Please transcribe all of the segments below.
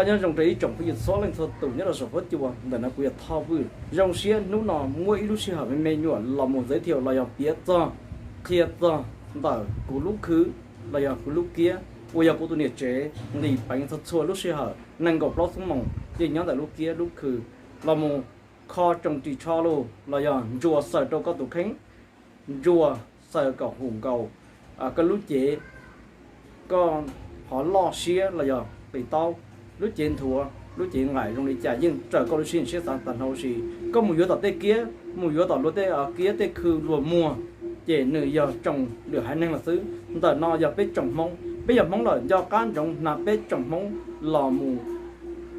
Nyob zoo rau ib tsoom phooj ywg txhua leej txhua tus nyob rau saum huab cua. Ntawm no kuv yog Thoj Vwj. Zoo siab hnub no muaj ib lub sij hawm me me nyuam los mus txawv thiaum los yog piav txog, qhia txog ntawm kuv lub khw los yog kuv lub kiab uas yog kuv tus niam tsev nqis peev txog txhua lub sij hawm nees nkaum plaub xuab moos yeej nyob ntawm lub kiab lub khw los mus kho tsoos ris tsho los yog ntsuas xaws rau koj tus kheej, ntsuas xaws kom hum nkaus koj lub cev, koj ho loj siab los yog qis taub, lub cev nthuav, lub cev nqaim zoo li cas yeej raws koj lub siab nyiam siab xav tag nrho huv si. Koj mus yuav tom tej kiab, mus yuav tom luag tej kiab tej khw luag muag, ces nws yog tsoos lwm haiv neeg lawm xwb. Ntawm no yog peb tsoom Hmoob, peb yog Hmoob lawm nco qab ntsoov hnav peb tsoom Hmoob los mus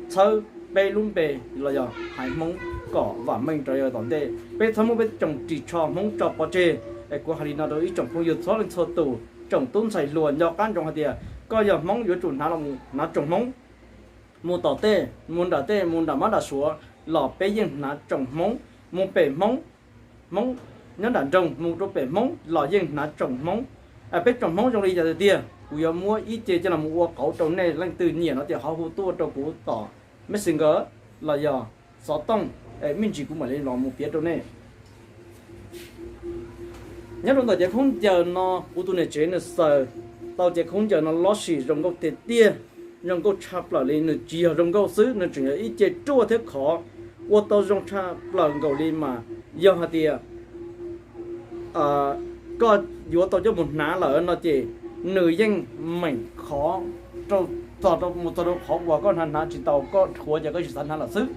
txhawb peb lub npe los yog haiv Hmoob kom vam meej rau yav tom ntej. Peb txhob muab peb tsoos ris tsho Hmoob tso pov tseg. Es kuv hais li no rau ib tsoom phooj ywg txhua leej txhua tus, tsoom tub ntxhais hluas nco qab ntsoov hais tias koj yog Hmoob yuav tsum hnav los mus hnav tsoos Hmoob. Mus tom tej, mus nram tej, mus nram mab nram suav los peb yeej hnav tsoos Hmoob. Mus pem Hmoob, Hmoob nyob nram nroog mus rau pem Hmoob los yeej hnav tsoos Hmoob. Peb tsoom Hmoob zoo li cas tiag tiag, kuv yuav muab ib ce coj los mus ua qauv rau nej leej twg nyiam no ces ho hu tuaj rau kuv tom Messenger los yog xov tooj, me ntsis kuv mam li los mus piav rau nej. Nyob rau ntawm cev khaub ncaws no kuv tus niam tsev nws xaws tau cev khaub ncaws no loj sim zoo nkauj tiag tiag, zoo nkauj tshaj plaws li. Nws tsis yog zoo nkauj xwb, nws tseem yog ib ce ruaj thiab khov ua tau zoo tshaj plaws nkaus li mas yog hais tias koj yuav tau coj mus hnav lawm no ces nws yeej meem khov rau, txog rau mus txog rau qhov uas koj hnav hnav tsis tau, koj rhuav ces koj tsis xav hnav lawm xwb.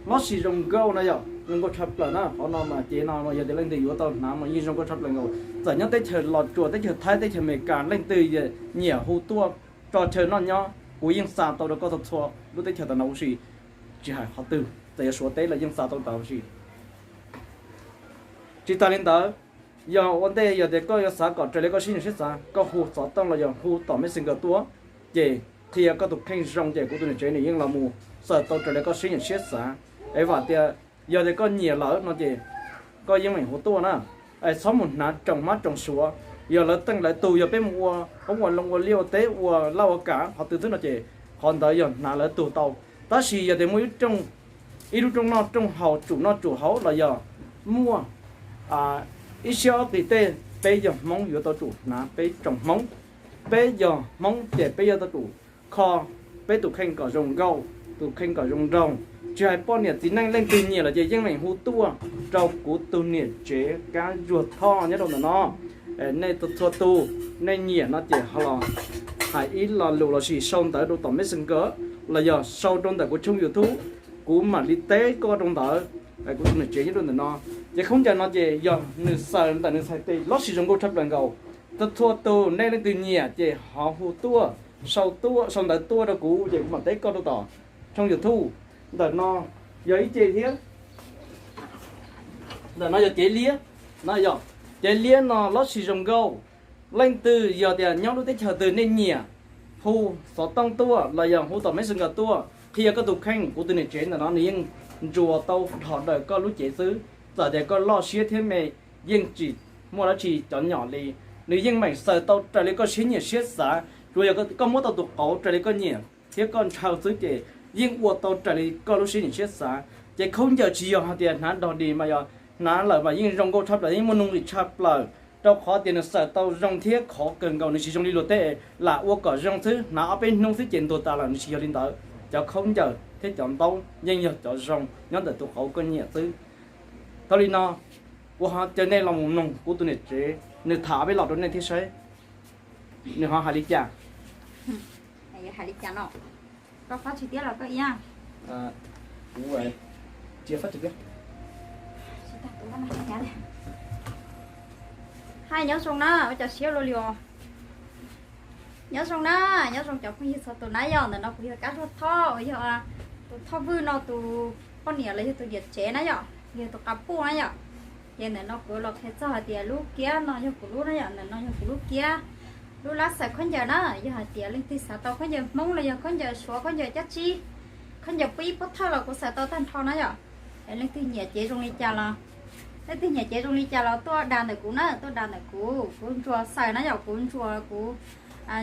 Loj sim zoo nkauj no yog zoo nkauj tshaj plaws na. Qhov no mas cev no mas yog tias leej twg yuav tau hnav mas yeej zoo nkauj tshaj plaws nkaus. Txawm nyob teb chaws Los Tsuas, teb chaws Thaib, teb chaws Amelikas, leej twg nyiam hu tuaj tso chaw noj nyob kuv yeej xa tau rau koj txhua txhua lub teb chaws tam no huv si. Tsis hais qhov twg, txawm yog Suav teb los yeej xa tau tam huv si. Tsis tas li ntawd, yog ua ntej yog tias koj yuav xav kom raws li koj siab nyiam siab xav, koj hu xov tooj los yog hu tom Messenger tuaj, ces qhia koj tus kheej zoo ces kuv tus niam tsev nws yeej los mus xaws tau raws li koj siab nyiam siab xav. Es vam tias yog tias koj nyiam lawm no ces koj yeej meem hu tuaj na. Es txhob mus hnav tsoos mab tsoos suav, yog lawv teej lawv tug, yog peb mus ua hoob ua loo ua liaj ua teb ua laj ua kam qhov twg xwb no ces qhov ntawd yog hnav lawv tug tau. Tab sis yog tias muaj ib lub rooj noj rooj haus tsum noj tsum haus los yog muaj ib siab ob qis tej, peb yog Hmoob yuav tau tsum hnav peb tsoos Hmoob. Peb yog Hmoob ces peb yuav tau tsum kho peb tus kheej kom zoo nkauj, tus kheej kom zoo nraug. Tsis hais poj niam txiv neej leej twg nyiam lawm ces yeej meem hu tuaj rau kuv tus niam tsev Kab Zuag Thoj nyob rau ntawm no. Nej txhua tus, nej nyiam no ces ho los hais ib lo lus lossis sau ntawv rau tom Messenger los yog sau rau ntawm kuv tshooj YouTube, kuv mam li teb koj rau ntawd. Kuv tus niam tsev nyob rau ntawm no. Ces khaub ncaws no ces yog nws xaws ntawm nws txhais tes loj sim zoo nkauj tshaj plaws nkaus. Txhua txhua tus nej leej twg nyiam ces ho hu tuaj, sau tuaj, sau ntawv tuaj rau kuv ces kuv mam teb koj rau tom tshooj YouTube. Ntawm no yog ib ce thiab. Ntawm no yog cev liab, no yog cev liab no loj sim zoo nkauj. Leej twg yog tias nyob lub teb chaws twg nej nyiam, hu xov tooj tuaj los yog hu tom Messenger tuaj qhia koj tus kheej, kuv tus niam tsev ntawm no nws yeej ntsuas tau dhos daws koj lub cev xwb. Txawm tias koj loj siab thiab me, yeej tsis muaj dab tsi cov nyom li, nws yeej meem xaws tau raws li koj siab nyiam siab xav. Tsuas yog koj muab tau tus qauv raws li koj nyiam thiab koj ntshaw xwb ces yeej ua tau raws li koj lub siab nyiam siab xav. Ces khaub ncaws tsis yog hais tias hnav dog dig mas yog hnav lawm mas yeej zoo nkauj tshaj plaws, yeej muaj nuj nqis tshaj plaws, rau qhov tias nws xaws tau zoo thiab khov kawg nkaus, nws tsis zoo li luag tej lam ua kom zoo xwb, hnav ob peb hnub xwb ces ntuag tas lawm, nws tsis yog li ntawd. Cov khaub ncaws thiab cov ntaub yeej yog cov zoo nyob ntawm tus qauv koj nyiam xwb. Thaum li no, kuv ho caw nej los mus mloog kuv tus niam tsev nws tham ob peb los rau nej thiab saib nws ho hais li cas. Hais li cas no? Koj fab tsis tiab los koj iab? Kuv cia fab tsis tiab. Hais nyob zoo na, ua cas siab luaj li os. Nyob zoo na, nyob zoo cov phooj ywg txhua tus na yom. Ntawm no kuv yog Kab Zuag Thoj uas yog tus Thoj Vwj no tus poj niam los yog tus niam tsev na yom, yog tus qav puj na yom. Ces ntawm no kuv los qhia txog hais tias lub kiab no yog kuv lub na yom, ntawm no yog kuv lub kiab. Lub lab xaws khaub ncaws na, yog hais tias leej twg xav tau khaub ncaws Hmoob los yog khaub ncaws Suav, khaub ncaws Cab Tsib, khaub ncaws puab ib puab thawj los kuv xaws tau tag nrho na yom. Leej twg nyiam cev zoo li cas los, leej twg nyiam cev zoo li cas los tuaj dag ntawm kuv na, tuaj dag ntawm kuv, kuv ntsuas xaws na yom, kuv ntsuas kuv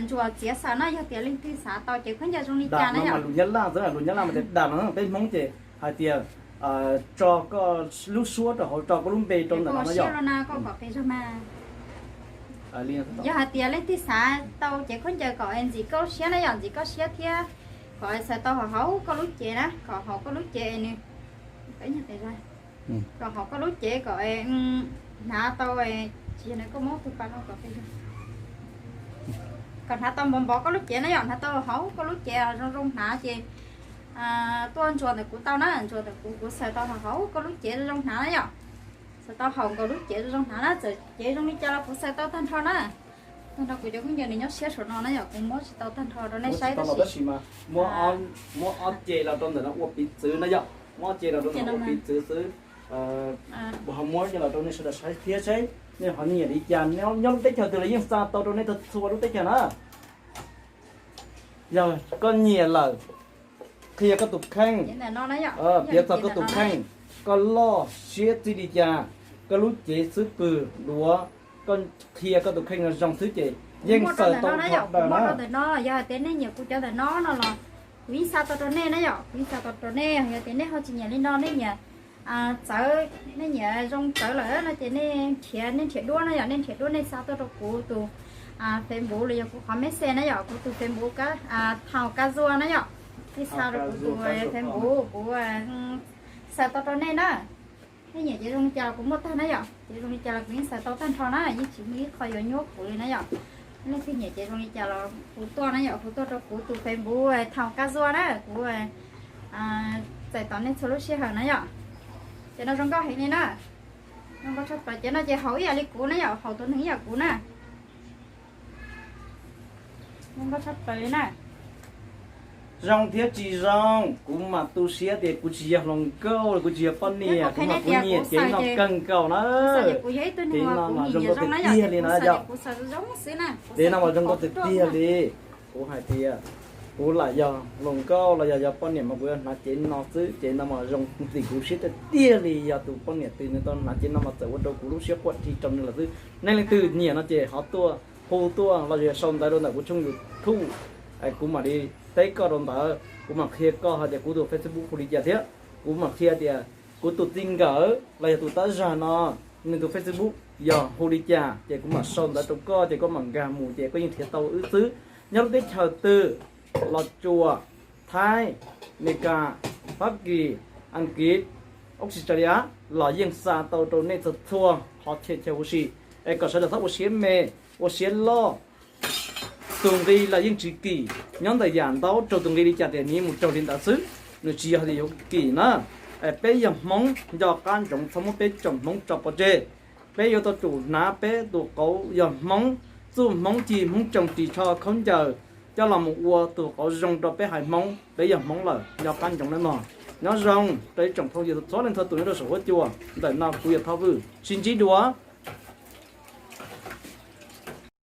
ntsuas txiav xaws na. Yog tias leej twg xav tau cev khaub ncaws zoo li cas na yom, lus Nyab Laj xwb, lus Nyab Laj mas tias das no, peb Hmoob ces hais tias tso koj lub suab rau hauv, tso koj lub npe rau ntawm no na yom. Yog hais tias leej twg xav tau cev khaub ncaws kom ntxim koj siab na yom, ntxim koj siab thiab kom xaws tau hauv hauv koj lub cev na, kom hauv koj lub cev nws kom hauv koj lub cev kom hnav tau, tsis yog koj muab tus pa no kom kom hnav tau npov npov koj lub cev na yom, hnav tau hauv koj lub cev zoo zoo hnav ces tuaj ntsuas ntawm kuv tau na, ntsuas ntawm kuv, kuv xaws tau hauv hauv koj lub cev zoo zoo hnav na yom. Xaws tau hauv nkaus lub cev zoo zoo hnav na, txawm cev zoo li cas los kuv xaws tau tag nrho na. Tag nrho kuv cov khaub ncaws nws nyob siab saum no na yom, kuv muab tsis tau tag nrho rau nej saib tab sis mas muab ob ce los rau ntawm no ua piv txwv na yom, muab ob ce los rau ntawm no ua piv txwv xwb. Kuv ho muab coj los rau nej sawv daws saib thiab seb nej ho nyiam li cas, nyob lub teb chaws twg los yeej xa tau rau nej txhua lub teb chaws na. Yog koj nyiam lawm, qhia koj tus kheej, piav txog koj tus kheej, koj loj siab txij li cas, koj lub cev xwb pwg duav, koj qhia koj tus kheej zoo xwb ces yeej xaws tau ntawm no. Yog hais tias nej nyiam kuv cov ntawm no no los kuv yeej xa tau rau nej na yom, kuv yeej xa tau rau nej. Yog tias nej ho tsis nyiam li no, nej nyiam txawv, nej nyiam zoo txawv lawm no ces nej nrhiav, nej nrhiav duab na yom, nej nrhiav duab nej xa tuaj rau kuv tus Facebook los yog kuv qhov message na yom, kuv tus Facebook Thau Kab Zuag na yom. Nej xa rau kuv tus Facebook, kuv xa tau rau nej na. Nej nyiam cev zoo li cas los kuv muaj tag na yom, cev zoo li cas los kuv yeej xa tau tag nrho na, yeej tsis muaj ib qho yuav nyuab kuv li na yom. Leej twg nyiam cev zoo li cas los hu tuaj na yom, hu tuaj rau kuv tus Facebook Thau Kab Zuag na, kuv txais tos nej txhua lub sij hawm na yom. Ces no zoo nkauj heev li na, zoo nkauj tshaj plaws. Ces no ces haus ib yam li kuv na yom, haus tus neeg ib yam kuv na. Zoo nkauj tshaj plaws li na. Zoo thiab tsis zoo kuv mam tu siab tias kuv tsis yog hluas nkauj, kuv tsis yog poj niam, kuv mas kuv nyiam cev no kawg nkaus na. Cev no mas zoo nkauj tiag tiag li na yom. Cev no mas zoo nkauj tiag tiag li. Kuv hais tias kuv lam yog hluas nkauj los yog yog poj niam mas kuv yuav hnav cev no xwb, cev no mas zoo ntxim kuv siab tiag tiag li. Yog tus poj niam twg nws tau hnav cev no mas txawm ua rau kuv lub siab quaj ri rau nws lawm xwb. Nej leej twg nyiam no ces ho tuaj hu tuaj los yog sau ntawv rau ntawm kuv tshooj YouTube, kuv mam li teb koj rau ntawd, kuv mam qhia koj hais tias kuv tus Facebook hu li cas thiab kuv mam qhia tias kuv tus txij nkawm los yog tus tab zag no nws tus Facebook yog hu li cas ces kuv mam sau ntawv rau koj ces koj mam nkag mus ces koj yeej nrhiav tau wb xwb. Nyob lub teb chaws twg, Los Tsuas, Thaib, Meskas, Fab Kis, Askiv, Australia los yeej xa tau rau nej txhua txhua qhov chaw huv si. Es kom sawv daws txhob ua siab me, ua siab loj. Tus nqi los yeej tsis kim, nyob ntawm yam ntaub raug tus nqi li cas tias nws yeej mus raug li ntawd xwb, nws tsis yog tias yuav kim na. Es peb yog Hmoob nco qab ntsoov txhob muab peb tsoom Hmoob tso pov tseg. Peb yuav tau tsum hnav peb tus qauv yog Hmoob, txuj Hmoob ci Hmoob tsoom ris tsho khaub ncaws coj los mus ua tus qauv zoo rau peb haiv Hmoob. Peb yog Hmoob lawm nco qab ntsoov nawb mog. Nyob zoo rau ib tsoom phooj ywg txhua leej txhua tus nyob rau saum huab cua. Ntawm no kuv yog Thoj Vwj, sib ntsib dua.